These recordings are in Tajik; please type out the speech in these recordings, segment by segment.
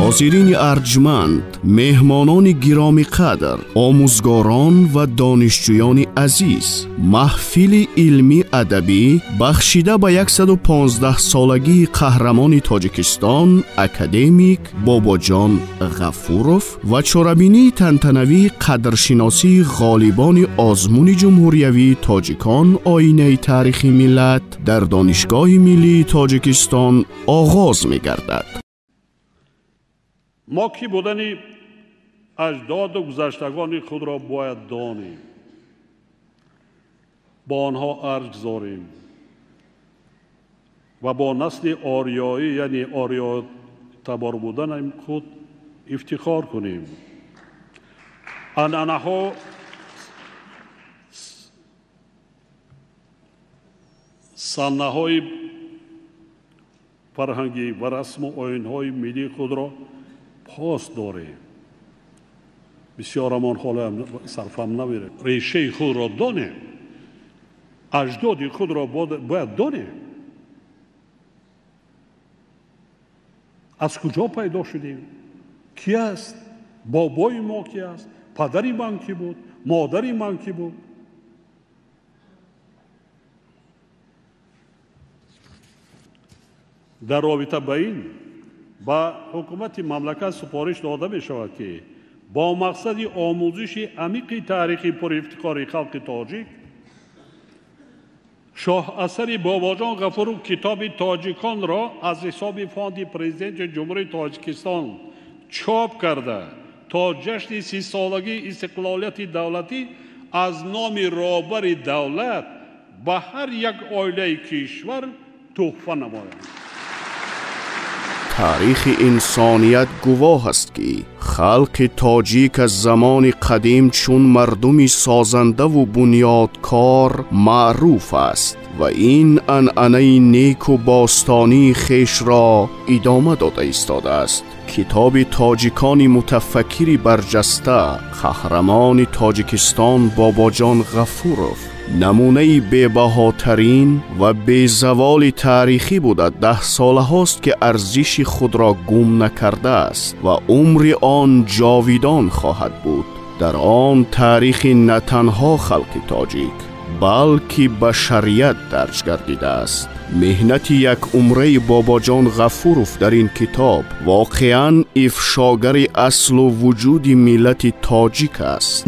Ҳозирини арҷманд, меҳмонони гиромиқадр, омӯзгорон ва донишҷӯёни азиз, маҳфили илмӣ-адабӣ бахшида ба 115-солагии қаҳрамони Тоҷикистон академик Бобоҷон Ғафуров ва чорабинии тантанавии қадршиносии ғолибони озмуни ҷумҳуриявии тоҷикон оинаи таърихи миллат дар Донишгоҳи миллии Тоҷикистон оғоз мегардад. Мо ки будани аҷдоду гузаштагони худро бояд донем, бо онҳо арҷ гузорем ва бо насли ориёӣ, яъне ориётабор будани худ ифтихор кунем. Анъанаҳо, саннаҳои фарҳангӣ ва расму оинҳои миллии худро пос дорем. Бисёрамон ҳоло сарфам намерем. Решаи худро донем, аҷдоди худро бояд донем. Аз куҷо пайдо шудем? Ки аст? Бобои мо ки аст? Падари ман ки буд? Модари ман ки буд? Дар робита ба ин ба ҳукумати мамлакат супориш дода мешавад, ки бо мақсади омӯзиши амиқи таърихи пурифтихори халқи тоҷик шоҳасари Бобоҷон Ғафуров китоби тоҷиконро аз ҳисоби фонди президенти Ҷумҳурии Тоҷикистон чоп карда то ҷашни 30-солагии истиқлолияти давлатӣ аз номи роҳбари давлат ба ҳар як оилаи кишвар туҳфа намояд. Таърихи инсоният гувоҳ аст, ки халқи тоҷик аз замони қадим чун мардуми созандаву бунёдкор маъруф аст ва ин анъанаи неку бостонии хешро идома дода истодааст. Китоби тоҷикони мутафаккири барҷаста, қаҳрамони Тоҷикистон Бобоҷон Ғафуров намунаи бебаҳотарин ва безаволи таърихӣ буда даҳсолаҳост, ки арзиши худро гум накардааст ва умри он ҷовидон хоҳад буд. Дар он таърихи на танҳо халқи тоҷик, балки башарият дарҷ гардидааст. Меҳнати як умраи Бобоҷон Ғафуров дар ин китоб воқеан ифшогари аслу вуҷуди миллати тоҷик аст.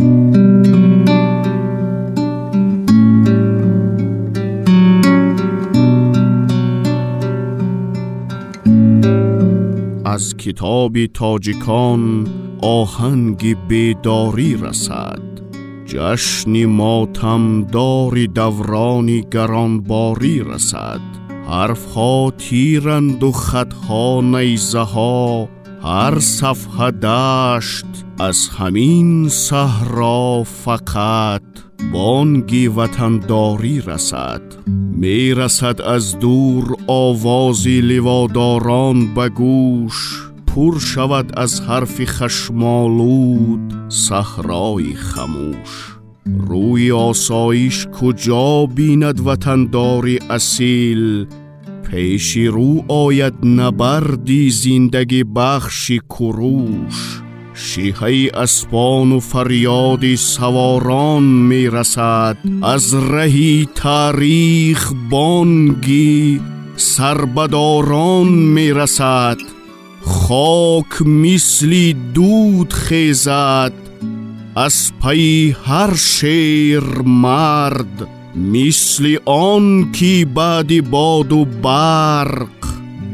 Аз китоби тоҷикон оҳанги бедорӣ расад, ҷашни мотамдори даврони гаронборӣ расад. Ҳарфҳо тиранду хатҳо найзаҳо, ҳар сафҳа дашт аз ҳамин саҳро фақат бонги ватандорӣ расад. Мерасад аз дур овози ливодорон ба гӯш, пур шавад аз ҳарфи хашмолуд саҳрои хамӯш. Рӯи осоиш куҷо бинад ватандори асил, пеши рӯ ояд набарди зиндагибахши куруш. Шиҳаи аспону фарёди саворон мерасад, аз раҳи таърих бонги сарбадорон мерасад. Хок мисли дуд хезад аз пайи ҳар шер мард, мисли он ки баъди боду барқ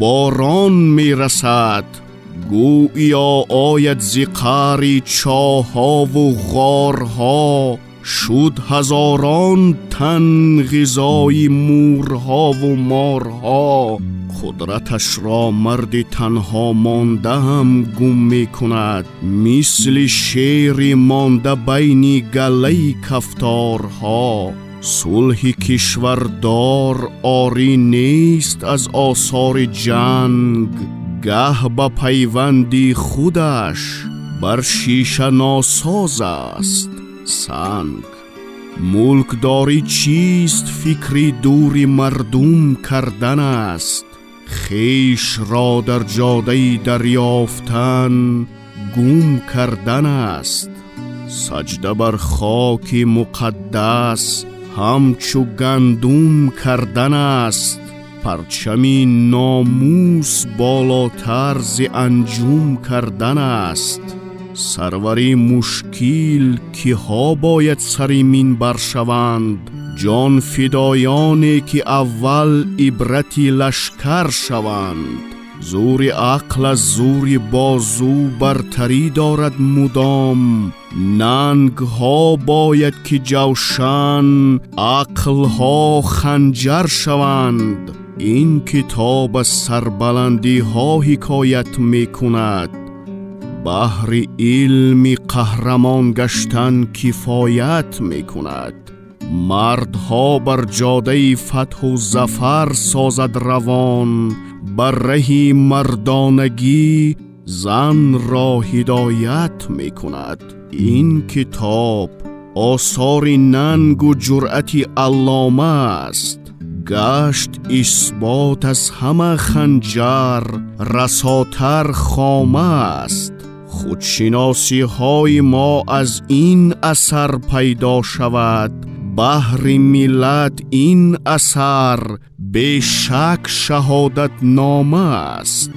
борон мерасад. Гӯё ояд зи қаъри чоҳову ғорҳо, шуд ҳазорон тан ғизои мурҳову морҳо. Қудраташро марди танҳо монда ҳам гум мекунад, мисли шери монда байни галлаи кафторҳо. Сулҳи кишвардор орӣ нест аз осори ҷанг, гаҳ ба пайванди худаш бар шиша носоз аст санг. Мулкдорӣ чист фикри дури мардум кардан аст, Хеш ро дар ҷодаи дарёфтан гум кардан аст. Саҷда бар хоки муқаддас ҳамчу гандум кардан аст. Парчами номус болотар зи анҷум кардан аст. Сарвари мушкил киҳо бояд сари минбар шаванд, ҷонфидоёне ки аввал ибрати лашкар шаванд. Зури ақл аз зури бозу бартарӣ дорад мудом, нангҳо бояд ки ҷавшан, ақлҳо ханҷар шаванд. Ин китоб аз сарбаландиҳо ҳикоят мекунад, баҳри илми қаҳрамон гаштан кифоят мекунад. Мардҳо бар ҷодаи фатҳу зафар созад равон, бар раҳи мардонагӣ занро ҳидоят мекунад. Ин китоб осори нангу ҷуръати аллома аст. Гашт исбот аз ҳама ханҷар расотар хома аст. Худшиносиҳои мо аз ин асар пайдо шавад, баҳри миллат ин асар бешак шаҳодатнома аст.